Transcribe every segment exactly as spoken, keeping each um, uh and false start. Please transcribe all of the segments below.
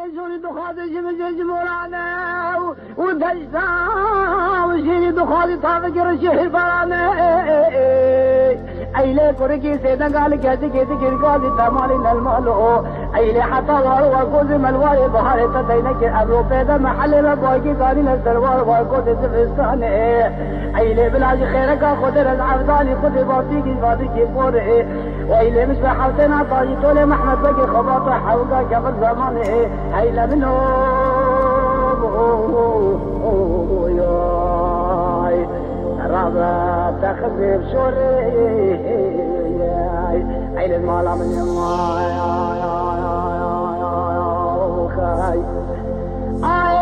Jûrî duxwazê jimijê ji morane û, û deşta û jîrî duxwazî tavê girişî hîrbarane. Eyle kurikî sêdengalî, keçikî dikir gazî temalî nelmalo. Eyle heta war war gozî melwarê baharê te teynekê emro pêde mehelê me bagî danîne serwar war gozî zivistanê. Eyle bila jî xêreka xo der ez evdanî xo dê vafî gî vadikî borê. Wey lemiş ve hewtena tayî tolê Mehmed Begê xebata hewga kevir zamanê. Hey le min o, oy, rabe te xizê şorê. Hey le mala min ay, ay, ay, ay, ay, ay, ay.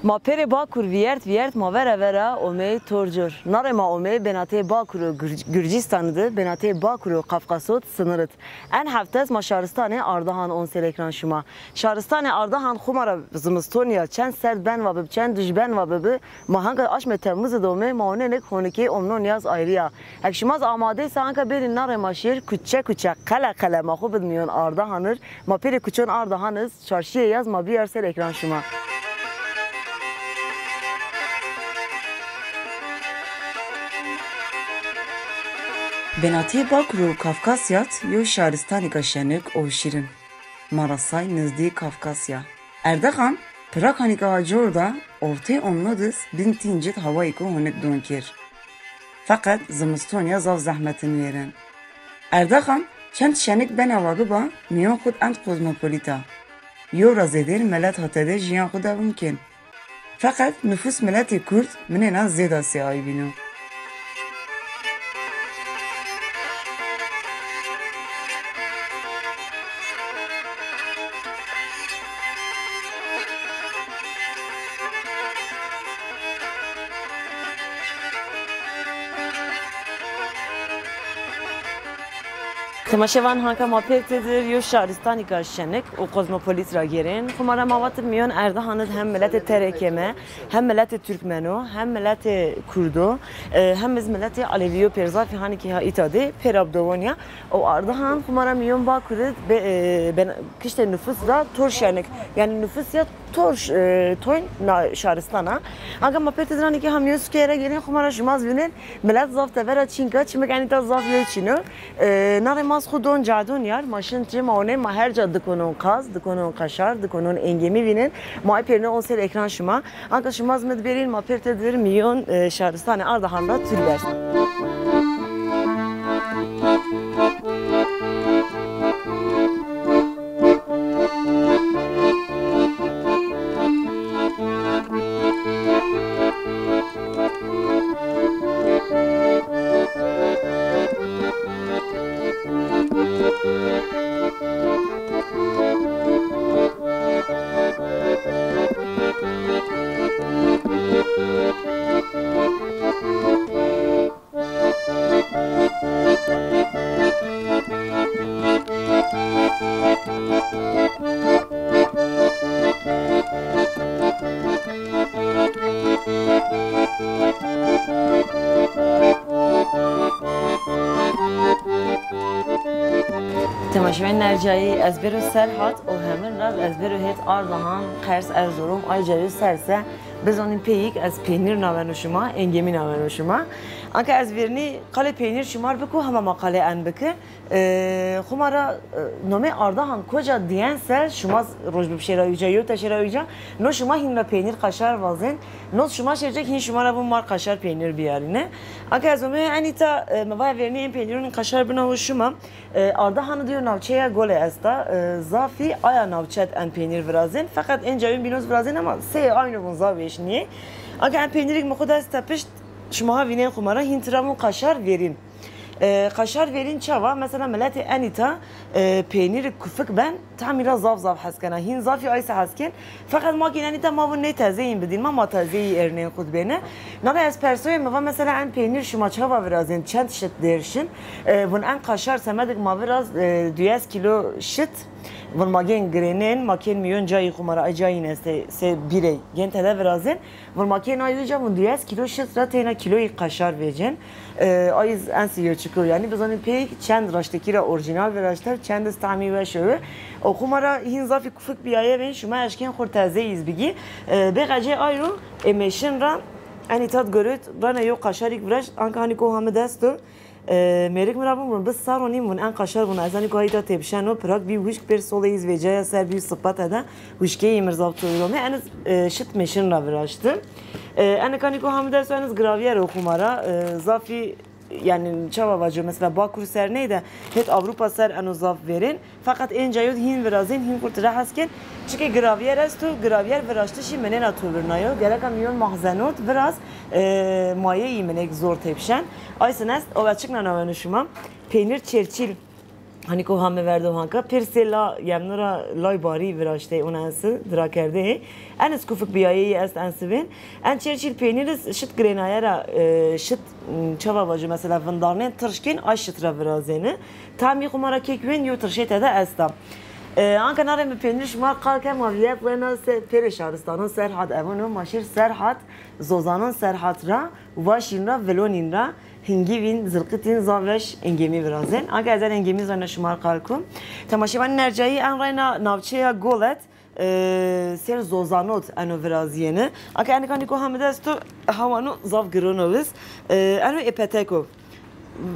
Ma pêrê Bakur vîyert vîyert ma vera vera omey Torcor. Narê ma omey benatê Bakur û Gür-, Gürcîstanî di, benatê Bakur û Qafqaso di sinir id. En heftes ma şaristanê Ardahan on ser ekran şima. Şaristanê Ardahan xo ma ra zimiston ya, çend serd ben va bibi, çend duj ben va bibi, ma hanka aşmê Temmuz id ome, ma onênik honikê omnon yaz ayrî ya. Hek şima z amade se, hanka bêrî narê ma şêr, kuçe kuçe, qele qele ma xo bid mîyon Ardahan ir, ma pêrê kuçon Ardahan iz, çarşîyê yaz ma bîyar ser ekran şima. Benatê Bakur û Kafkasya d yo şaristanîka şenik û şîrin. Ma ra say nizdî Kafkasya. Erdeqan, pirakanîka acor da ortê omno diz bin tîncid hawayêko honik don kir. Feqet zimiston ya zaf zehmetin vêrin. Erdeqan çend şenik bena va biba mîyon xud ent kozmopolît a. Yo ra zêdêr melet ha tede jiyan xu dewam kên. Feqet nufus miletê Kurd minêna zêda sê ay bîno. Temaşevan, hanka ma pêr têdir yo şaristanîka şenik û kozmopolît ra gêrên. Xo ma ra ma vatib mîyon Erdehan id hem miletê T R K M, hem miletê Türkmeno, hem miletê Kurdo, e, hem iz miletê Alevîyo pêr zafî hanî ke ha îta de pêrab dowon ya. Û Ardahan xo ma ra mîyon Bakur id be-, e, ben-, kiştê nufus ra tor şenik. Yanî nufus ya tor, e, toyn na şaristan a. Anka ma pêr têdir hanî ke ha mîyon suke ra gêrên, xo ma ra şima z vînên, milet zaf tevera çînk a, çimik enîta zaf yew çîn o. E, narê ma z xo don cadon yar, ma şin ci ma onê, ma her ca dikonon qaz, dikonon qaşar, dikonon engemî vînên. Ma ay pêrine on ser ekran şima. Anka şima z mi di bêrîn, ma pêr têdir mîyon, e, şaristanê Ardahan ra tûr bersin. Temaşevanên ercayî, ez bêro Serhat û hemin ra ez bêro hêt Ardahan, Qers, Erzurum, ay cayo ser se bizonîn peyîk ez peynîr naweno şima, engemî naweno şima. Anka ez vêrnî qalê peynîr şima r biko, hema ma qalê en biki. E, xo ma ra, e, nomê Ardahan koca diyen se şima z roj bibşêra uca, yew teşêra uca. No şima hîn ra peynîr qaşar vazên. No şima şêrcek hîn şima ra vûn mar qaşar peynîr biyarîne. Anka ez omê enîta, e, mi vaya vêrnî ên peynîrûn qaşar binawo şima. E, Ardahan di yo navçeya gole esta. E, zafî aya navçe d en peynîr virazên. Feqet ên cayûn bînoz virazên ama sey aynî vûn zaf vêşnîyê. Anka en peynîrîk mi xo dest tepişt, şima ha vînên xo ma ra, hîn tira vûn qaşar vêrîn. E, qaşar vêrîn çawa? Mesela miletê enîta, e, peynîrê kufik ben, tamî ra zaf zaf hes kena. Hîn zafî ay se hes kên. Feqet ma kî enîta ma vûn nê tezeyîn bidîn ma, ma tezeyî ernên xud bêne. Nana ez persoyê mi va mesela en peynîr şima çawa virazên, çend şit dêr şin? E, vûn en qaşar semedik ma viraz, e, duyes kîlo şit. Vun ma gên girênên, ma kên mîyon cayî xwu ma ra, ay cayîn estê, se bîrey. Gên tede virazên, vun ma kên ay uca, vun duyes kîlo şit ra teyna kîloyî qaşar vecên. E, ay iz ensî yo çiko, yanî bizanîn pey çend raştekî ra orjînal viraşte, çend iz tamî weş o. O xwu ma ra hîn zafî kufik bîyaye bên, şima eşkên xwu tezeyî iz bigî. E, bê qecê ay ro, ê mêşin ra, enî tad gorot, rana yo qaşarîk viraşt, anka hanî ko ha mi dest o. E, mêrik mi ra vun, vun bi serro nîn, vun en qaşar vun, ez hanî ko ha îta tepişeno, pirak bî wişk, pêr solê iz vecaya ser bî sipa tede, wişkeyî mi ra zaf toyî ro. Mi en iz, e, şit mêşin ra viraşti. E, enî hanî ko ha mi dest o, en iz gravîyer o xwu ma ra, e, zafî, yanî çawa vaco, mesela Bakur ser ney de, het Avrupa ser eno zaf verên. Feqet ên cayo di hîn virazên, hîn xwu tira hes kên. Çike gravîyer esto, gravîyer viraştişî mi nêna tobirnayo. Gereka mîyon mahzenot viraz, e, mayeyî mi nêk zor tepişen. Ay sin est, o ve çik nanaweno şima. Peynir çerçîl. Hanî ko ha mi verdo hanka. Pêr sê la yemno ra lay barî viraştey, ona ensi dira kerdeyê. En iz kufik bîyayeyî est ensi bên. En çerçîl peynir iz şit girênaye ra, e, şit, m, çawa vajo, mesela vindarnên tirşkên ay şit ra virazêni. Tamî xwu ma ra kek wên yo tirşê tede esta. E, anka nare mi peynir şima qal ke, ma vîyet wena se pêrê şaristanon Serhat evono, ma şêr Serhat, zozanon Serhat ra, vaşîn ra, vilonîn ra, hingîvîn, zirqitîn, zaf weş engemî virazên. Anka ez en engemî zana şima qal kum. Temaşevanên ercayî, en reyna navçeya Golet, e, ser zozanot eno virazîyeni. Ake enikanî ko ha mi dest o, hawano zaf giron o viz. E, eno ê petek o.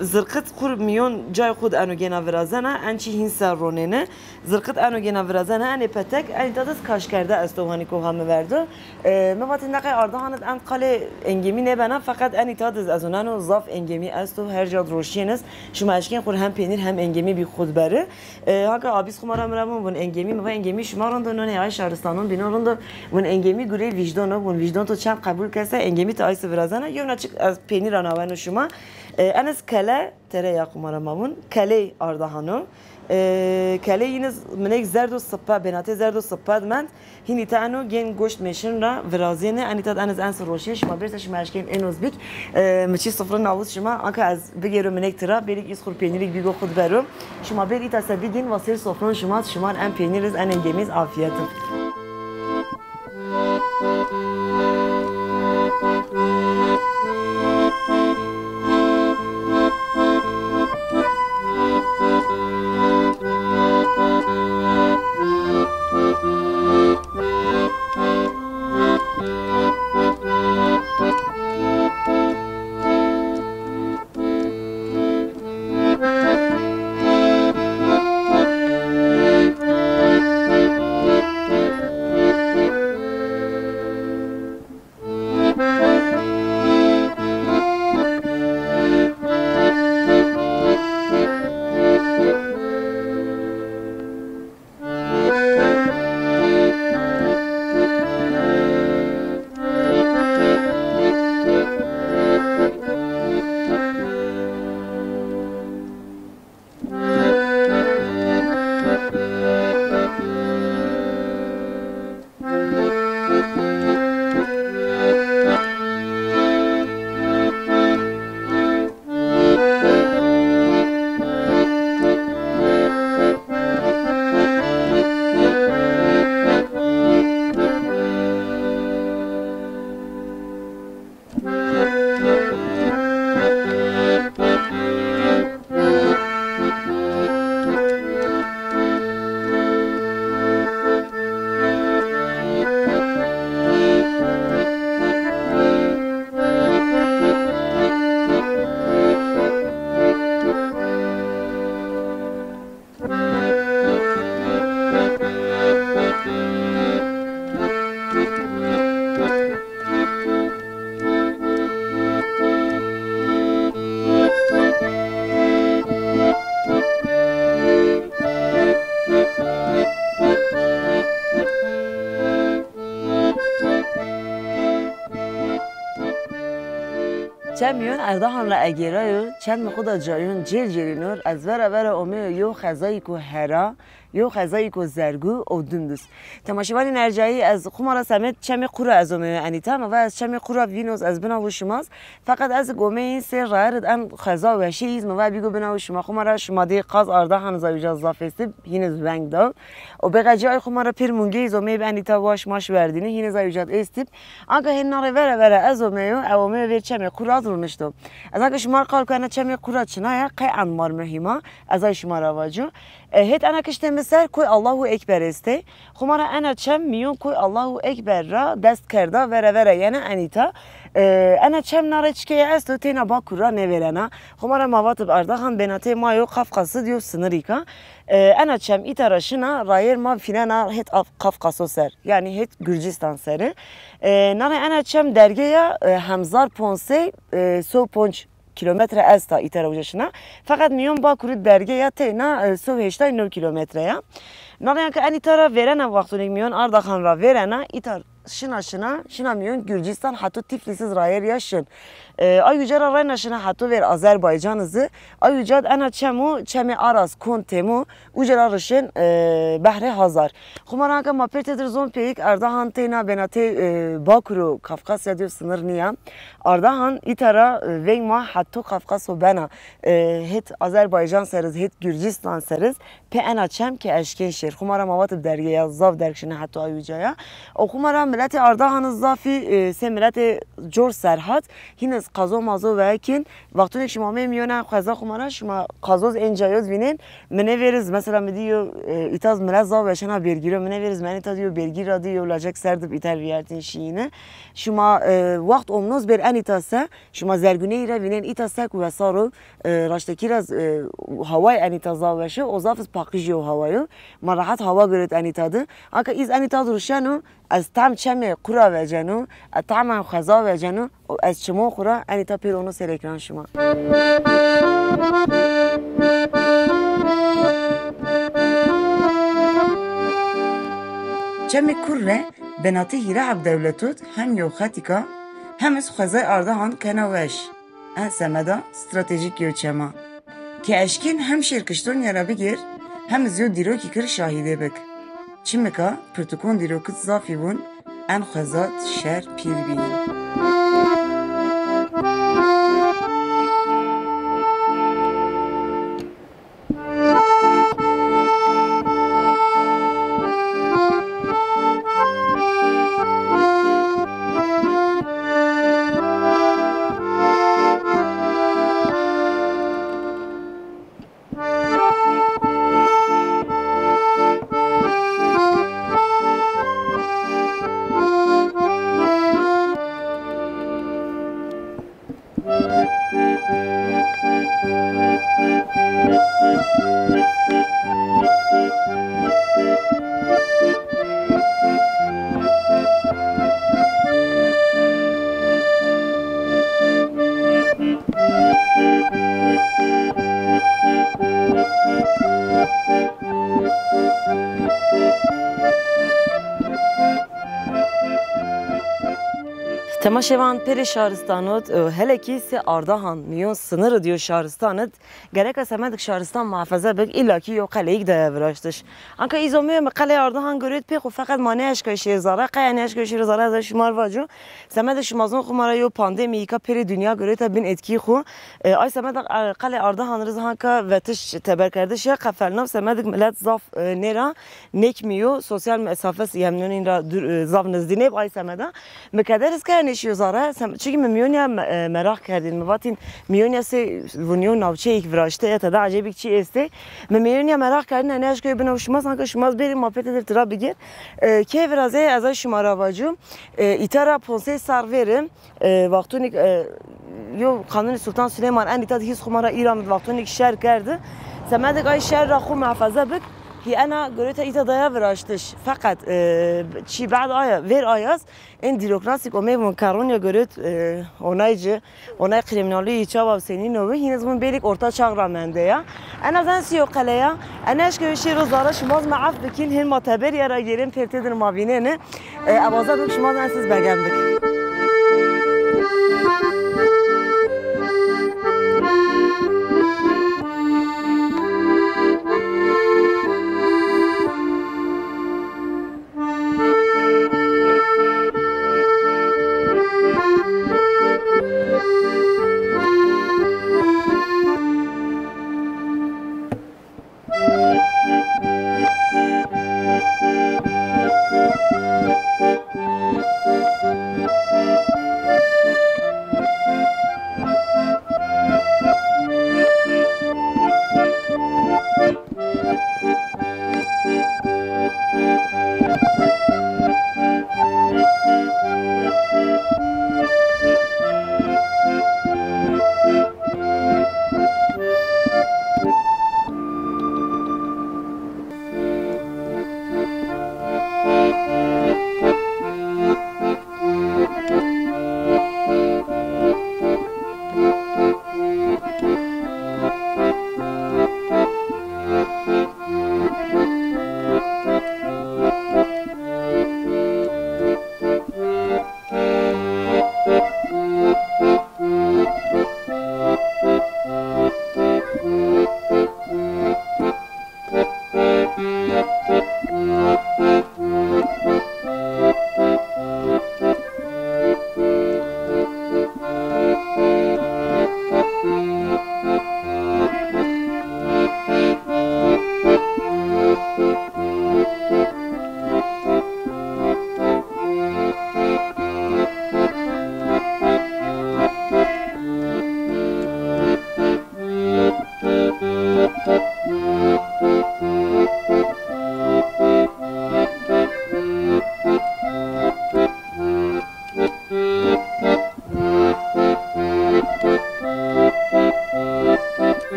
Zirqit xwu mîyon cay xwu di eno gêna virazena, en çî hîn ser ronêne. Zirqit eno gêna virazena, enê petek, enî tadis kaşkerde esto, hanî ko ha mi verdo. E, mi vatî neqey Ardahan id en qalê engemî nêbena, feqet enî tadis ez oneno zaf engemî esto, her ca di roşîyênis. Şima eşkên xwu ri hem peynîr hem engemî bî xwu di beri. E, haka abîs xwu ma ra mi ra vun, vun engemî, mi va engemî şima rind o, nonê ay şaristanon bînon rind o, vun engemî gurê vîjdon o, vun vîjdon to çend qebul kese, engemî ti ay si virazena, yewna çik ez peynîr anaweno şima. E, eniz kele, tereya xwu ma ra ma vun, keley Ardahan o. E, keley yiniz mi nêk zerdo sipe, benatê zerdo sipe di mend. Hînî te eno gên goşt mêşin ra virazêne, enî tad eniz ensi roşên, şima bêrse şima eşkên ênoz bîk. E, mi çî sifre nawit şima, anka ez bigêro mi nêk tira, bêrîk îz xwu ri peynîrîk bîgo xwu di bero. Şima bêr îta se bigîn, va sêr sofron şima, şima ri en peynîr iz, en engemî iz afîyet o. Çend mîyon Erdahan ra egêrayo, çend mi xwu da cayon cêr cêrînor, ez vera vera omeyo yew xezayîko hera, Yo xezayîko zergû û dimdûz. Temaşevanên ercayî, ez xwu ma ra semed Çemê Qura ez omeyo enîta. Mi va ez Çemê Qura vînoz ez binawo şimaz. Feqet ez gomeyî sê raye rid en xeza weşî îz mi va bîgo binawo şima. Xwu ma ra şima dê qaz Ardahan iz a uca zaf êstib, hîniz veng daw. Û bêqecî ay xwu ma ra pêr mungeyî iz omeyîb enîta wa şima şi werdîni, hîniz a uca êstib. Anka hên na rê vere vere ez omeyo, ew omeyo vêr Çemê Qura ronişto. Ez anka şima ra qal ku ena Çemê Qura çina ya, qey en mar muhîm a, ez ay şima ra vaco. E, hêt ena kiştê mi ser koy Allahu Ekber estê. Xwu ma ra ena çem mîyon koy Allahu Ekber ra dest kerda vere vere yena enîta. E, ena çem na rê çikeye esto teyna Bakur ra nêvêrena. Xwu ma ra ma vatib Ardahan bênatê ma yo Qafqas id yo sinirîk a. E, ena çem îta ra şina rayêr ma fînena hêt Af-, Qafqaso ser. Yanî hêt Gurcistan seri. E, na rê ena çem derge ya, e, hemzar ponc sey, e, so ponc kîlometre esta îta ra uca şina. Feqet mîyon Bakur id derge ya teyna, e, so heştay new kîlometre ya. Na rê ke enîta ra vêrena wextûnêk mîyon Ardahan ra vêrena, îta şina şina, şina mîyon Gurcistan heto Tiflis iz rayêr ya şin. E, ay uca ra reyna şina heto vêr Azerbaycan iz. Ay uca d ena çem o, Çemê Aras, Kon Temo, uca ra rişên, e, Behrê Hazar. Xwu ma ra anka ma pêr têdir zon pêyik Ardahan teyna bênatê, e, Bakur û Kafkasya diyo sinir nîya. Ardahan îta ra, e, veng ma heto Kafkaso bena. E, hêt Azerbaycan ser iz, hêt Gurcistan ser iz, pê ena çem ke eşkên şêr. Xwu ma ra ma vatib derge ya, zaf derg şine heto ay uca ya. Û xwu ma ra miletê Ardahan iz zafî, e, sê miletê cor serhat, hîn iz qazo mazo vekin. Wextûnêk şima ameyê mîyona xeza xwu ma ra, şima qazoz ên cayoz vînên, mi nêvêriz, mesela mi dî yo, e, îta iz milet zaf weşena bêrgîro, mi nêvêriz mi enîta dî yo bêrgîr ra dî yo lacek ser dib îta vîyertîn şîyîne. Şima, e, wext omnoz bêr enîta se, şima zergûneyî ra vînên îta sek wesar o, e, raştekî ra, e, hawayê enîta zaf weş o, o zaf iz paqijî yo hawa yo. Ma rehet hawa girêt enîta di. Anka îz enîta di ruşeno, ez tam Çemê Qura veceno, ez tam en xeza veceno, û ez çimo xwu ra enîta pêr ono ser ekran şima. Çemê Qura bênatê Hîra Ebdewletû d hem yo xetîk a, hem iz xezay Ardahan kena weş. En semeda stratejîk yo çem a. Ke eşkên hem şêr kiştonya ra bigêr, hem iz yo dîrokî kir şahîdê bik. Çimika pirtûkon dîrokit zafî vûn, en xeza d şer pîl bîyîn. Temaşevan, pêrê şaristanot, e, hele kî sê Ardahan mîyon sinir id yo şaristan id, gereka semedik şaristan muhafaza bik, îlla kî yo qeleyîk daya viraştiş. Anka îzo mi, mi qelê Ardahan girêt pê xwu, feqet ma nêeşkay şêr zere, qeya nêeşkay şêr zere, ez şima r vaco. Semedik şima zon xwu ma ra yo pandemî îka pêrê dinya girêta bin etkî xwu. E, ay semedik, e, qelê Ardahan ri zî hanka vetiş teberkerdiş ya, qefelnaw semedik milet zaf, e, nêra nêkmîyo, sosyal mesafes yemnonîn ra dûr, e, zaf nizdî nêb ay semeda. Mi keder iz kaya nêşîyo zere, sem-, çunkî mi mîyon ya me-, e, meraq kerdîn. Mi vatîn mîyon ya sê vunîyo navçeyêk viraşte ya, tede ecebîk çî estê. Mi mîyon ya meraq kerdîn, nêeşkayî binawo şima, sanka şima bêrî ma pê têdir tira bigêr. E, kê virazê ez ay şima ra vaco. E, îta ra ponsey serr vêri, e, wextûnîk, e, yo Qanûnê Sultan Suleyman enîta di hîs xwu ma ra îran id wextûnîk şer kerdi. Semedik ay şer ra xwu muhafaza bik, hî ena girêta îta daya viraştiş. Feqet, e, çî bad aya, vêr ayaz, ên dîroknasîk omey vûn Karonya girêt, e, onay ci, onay krîmînalîyî çawa senîn o bi, hîn iz vûn bêrîk orta çağ ra mende ya. En az en sî yo qele ya. Enê eşkê yo şêro zere, şima zî ma ef bikîn, hên ma teberî ya ra gêrên pêr têdir ma vînêne. E, ewaze bik şima zî en siz begem bik.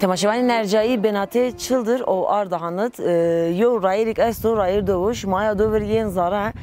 Temaşevanên ercayî, Benatê Çildir û Ardahanid, e, yew rayîrêk esto, rayîr do, şima ya do vir yên zere.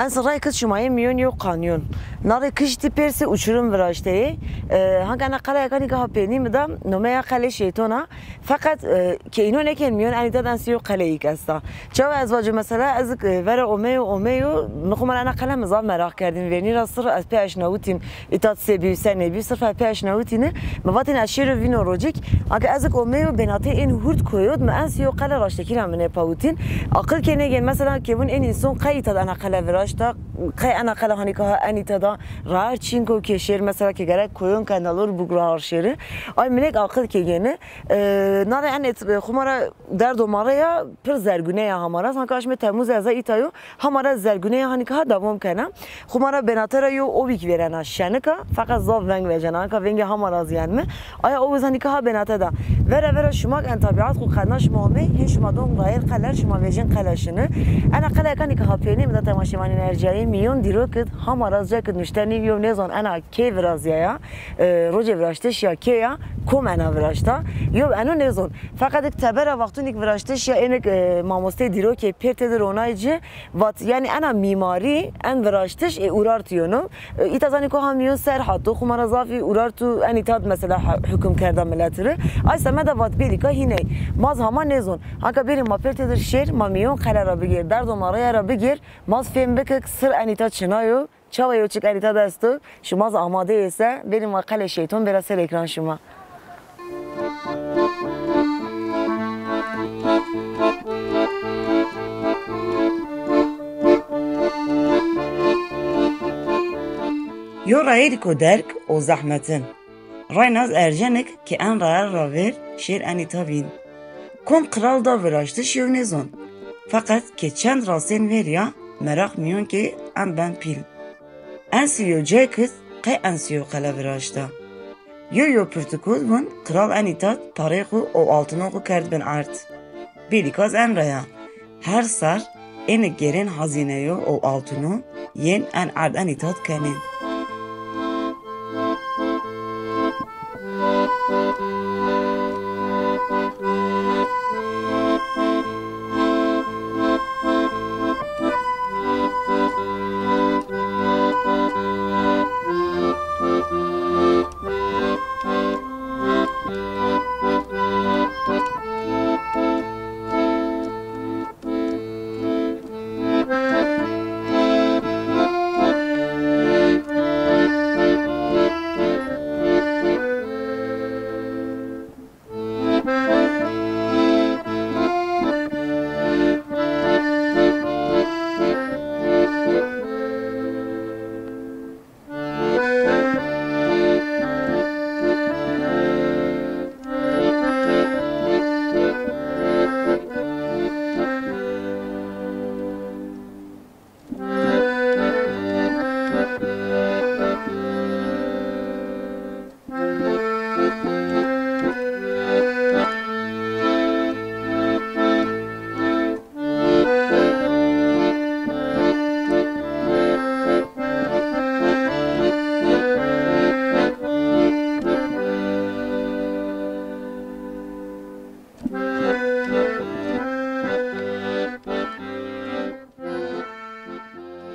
En si ray kit şima yê mîyon yew kanyon. Na rê kiştî pêrsê uçurum viraşteyê. E, hank ena qeleya kanî ke ha peynî mi da, nomeya Qelê Şeyton a. Feqet, e, ke îno nêkên mîyon, enî tat en si yew qeleyîk esta. Çawa ez vaco mesela, ez, e, vera omeyo, omeyo, mi xo ma ra ena qele mi zaf meraq kerdîn, vernî ra sir ez pê eşnawitîn. Îta se bî, se nêbî, sirf ez pê eşnawitîne. Mi vatên ez şêro vîno rocik. Anke ez ik omeyo Benatê ên hurd koyod, mi en si yew qele raştekî ra mi nêpawitîn. Aqil ke nêgên, mesela, ke vun ên înson qey îta de ena qele viraşta, qey ena qele hanî ke ha en îta de raer çînko ke şêr, mesela, ke gerek koyon ke nalor bug raer şêri. Ay minek aqil ke gêni. E, na rê en et-, xo ma ra derdo ma rê ya, pir zergune ya hama ra. Sanki aşmê Temmuz ez a îta yo, hama ra zergune ya hanî ke ha dewam kena. Xo ma ra Benate ra yo owîk vêrena, şenik a, feqet zaf veng vecena, anka vengê hama ra zî yen mi. Aya owiz hanî ke ha Benate da. Vera vera şima en tabiat xo qedna şima omey, hên şima don rayêr qeler, şima vejên qele şini. Ena qele kanî ke ha peynî mi da temaşevanên ercayî, mîyon dîrokid, hama ra cekid nuştenî, yo nêzon ena kê virazîyaya, e, rocê viraştiş ya kê ya, kom ena viraşta, yo eno nêzon. Feqet ik tebera wextûn ik viraştiş ya ênik, e, mamosteyê dîrokê pêr têdir onay ci, vat, yanî ena mîmarî, en viraştiş ê Urartu yo no. E, îta zanî ko ha mîyon ser hato, xo ma ra zafî Urartu en îta de mesela ha-, hukm kerda miletî ri. Ay semeda vat bêlîka hîney. Ma zî hama nêzon. Hanka bêrî ma pêr têdir şêr, ma mîyon qele ra bigêr, derdo ma raya ra bigêr, ma zî fêm bikik sir en îta çina yo. Çawa yo çik en îta de esto, şima zî amade yê se, bêrî ma Qelê Şeyton bêra ser ekran şima. Yo rayêrîko derg û zehmetin. Rayna zî erjenik ke en rayer ra vêr şêr en îta vîn. Kom qral da viraştiş yew nêzon. Feqet ke çend rastên vêr ya, meraq mîyon ke en ben pîl. En si yew cekid qey en si yew qele viraşta. Yew yew pirtikûd vun qral en îta de parey xo û altinûn xo kerd bin erd. Bêlîka zî en ra ya. Her ser ênik gêrên hazîneyo û altinûn yên en erd en îta de kenên.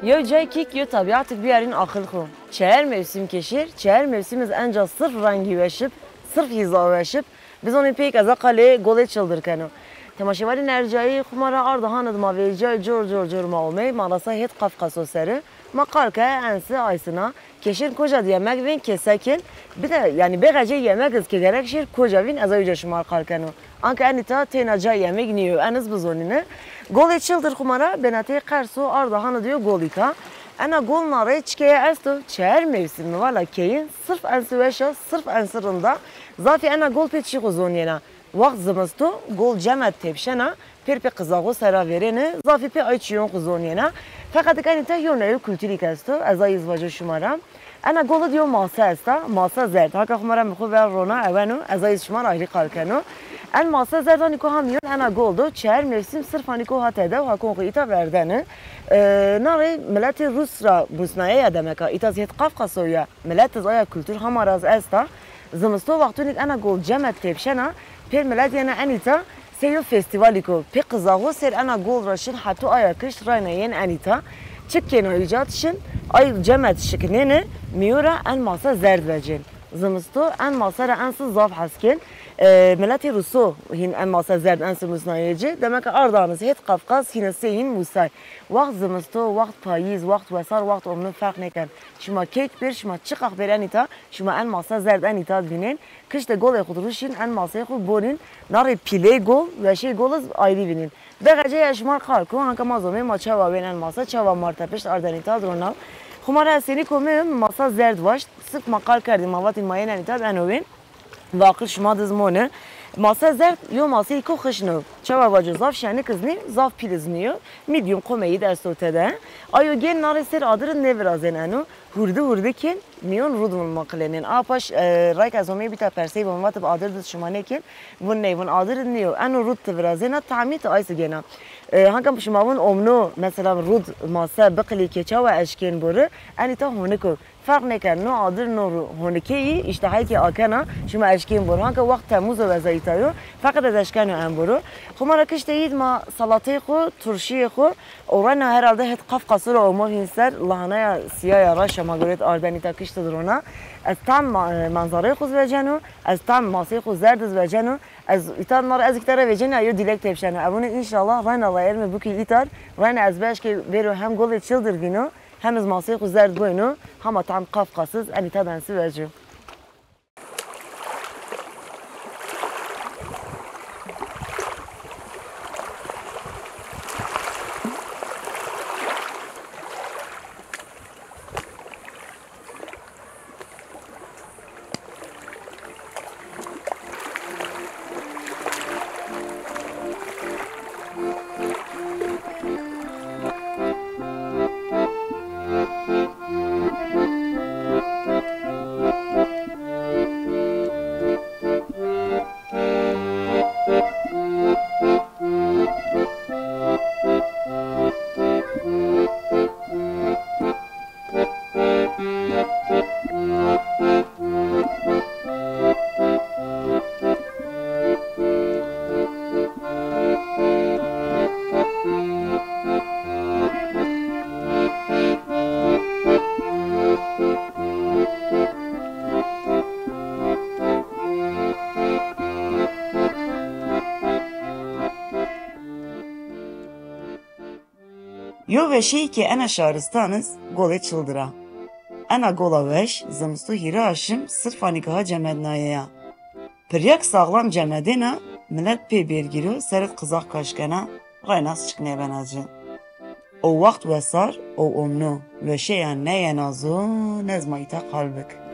Yew cay kîk, yew tebîatik biyarîn aqil xwu. Çeher mewsim ke şêr, çeher mewsim iz enca sirf rengî weş ib, sirf hîza weş ib. Bizonîn peyk ez a qalê Golê Çildir keno. Temaşevanîn ercayî, xwu ma ra arda hanid ma vêcay cor cor cor ma omey, ma rasa hêt Qafqaso seri. Ma qal ke en si ay sina. Ke şên koja di yemek vên, ke se kên. Bir de, yanî, bêqecê yemek iz ke gerek şêr koja vîn, ez a uca şima ra qal keno. Anke enîta teyna cay yemek nîyo, en iz bizonîne. Golê Çildir xwu ma ra benateyê Qers o, arda hanid yew gol îta. Ena gol na rey çikeya esto, çeher mewsim mi vala keyin, sirf en si weş a, sirf en si rind a. Zafî ena gol pê çî xwu zonîyena. Waxt zimisto, gol cemed tepşena, pêr pê qizaxo sera vêrêne, zafî pê ay çîyon xwu zonîyena. Feqet ik enîta yew na yew kulturîk esto, ez ay iz vajo şima ra. Ena gol id yew mase esta, mase zerd. Haka xwu ma ra mi xwu ver rona eweno, ez ay iz şima ra ayrî qal keno. En mase zerd anîko ha mîyon ena gol do, çeher mewsim sirf anîko ha tede û ha kon xwu îta verdene. E, na rey miletê Rus ra musnaye ya demeka, îta zî hêt Qafqaso ya. Milet iz aya kultur hama ra iz esta. Zimisto wextûnîk ena gol cemed tepşena, pêr milet yena enîta sey yew festîvalîko. Pê qizaxo sêr ena gol ra şin heto aya kişt rayna yên enîta. Çik kêna uca di şin, ay cemed şikinêne, mîyo ra en masa zerd vecên. Zimisto en masa ra en si zaf hes kên. E, miletê Ruso hîn en masa zerd en si musnayê ci. Demek arda aniz hêt Qafqaz hîn sey hîn musay. Waxt zimisto, waxt payîz, waxt wesar, waxt omno ferq nêken. Şima keyk bêr, şima çiqax bêr enîta, şima en masa zerd enîta di vînên. Kiştê golê xwu di ruşîn, en maseyê xwu borîn. Na rê pîleyê gol, weşeyê gol iz ayrî vînîn. Bêqecê ya şima qal ko, hanka ma zomê ma çawa wên en masa, çawa ma ra tepişt arden îta di rona. Xwu ma ra ez senî ko mi masa zerd waşt, sirf ma qal kerdî, ma vatîn ma yên enîta di eno wên. Vaqir şima diz mone. Masa zerd yo maseyî ko xişn o. Çawa vaco, zaf şenik iz nî, zaf pîl iz nîyo. Medium qomeyî di esto tede. Ayo gên na rê sêr adir id nêvirazên eno. Hurdi hurdi kên, mîyon rud vun ma qilênên. A paş, e, rayk ez omey bîta persey vun vatib adir di şima nêkên. Vun ney, vun adir id nîyo. Eno rud ti virazêna, tamî ti ay si gêna. E, hanka şima vun omno, mesela rud mase biqilî ke çawa eşkên bori, enîta honik o. Ferq nêken, no adir no ru honikeyî, îştehayê ke akena, şima eşkên bor. Hanka waxt Temûz o, ez a îta yo, feqet ez eşkeno en boro. Xwu ma ra kiştê îd ma salateyê xwu, turşîyê xwu, û rayna herhalde hêt Qafqaso ra omo hîn ser, lahanaya sîya ya raşa ma gorêt arden îta kişt di rona. Ez tam ma-, e, manzareyê xwu iz veceno, ez tam maseyê xwu zerd iz veceno, ez îta ma ra ez îta ra vecêna yew dîlek tepşeno. Ebûne înşallah rayna la erme bikî îta, rayna ez bieşkê bêro hem golê Çildir vîno, hem iz maseyê xwu zerd goyno, hama tam Qafqas iz enîta ben si veco. Yo weşeyî ke ena şaristan iz Golê Çildir a. Ena gola weş, zimisto hîrê aşim sirf anîka ha cemednaye ya. Piryak saxlam cemedêna, milet pê bêrgîro, ser id qizax kaş kena, rayna ez çik nêbena ci. O waxt wesar, o omno, weşeya neyena zon ez ma îta qal bik.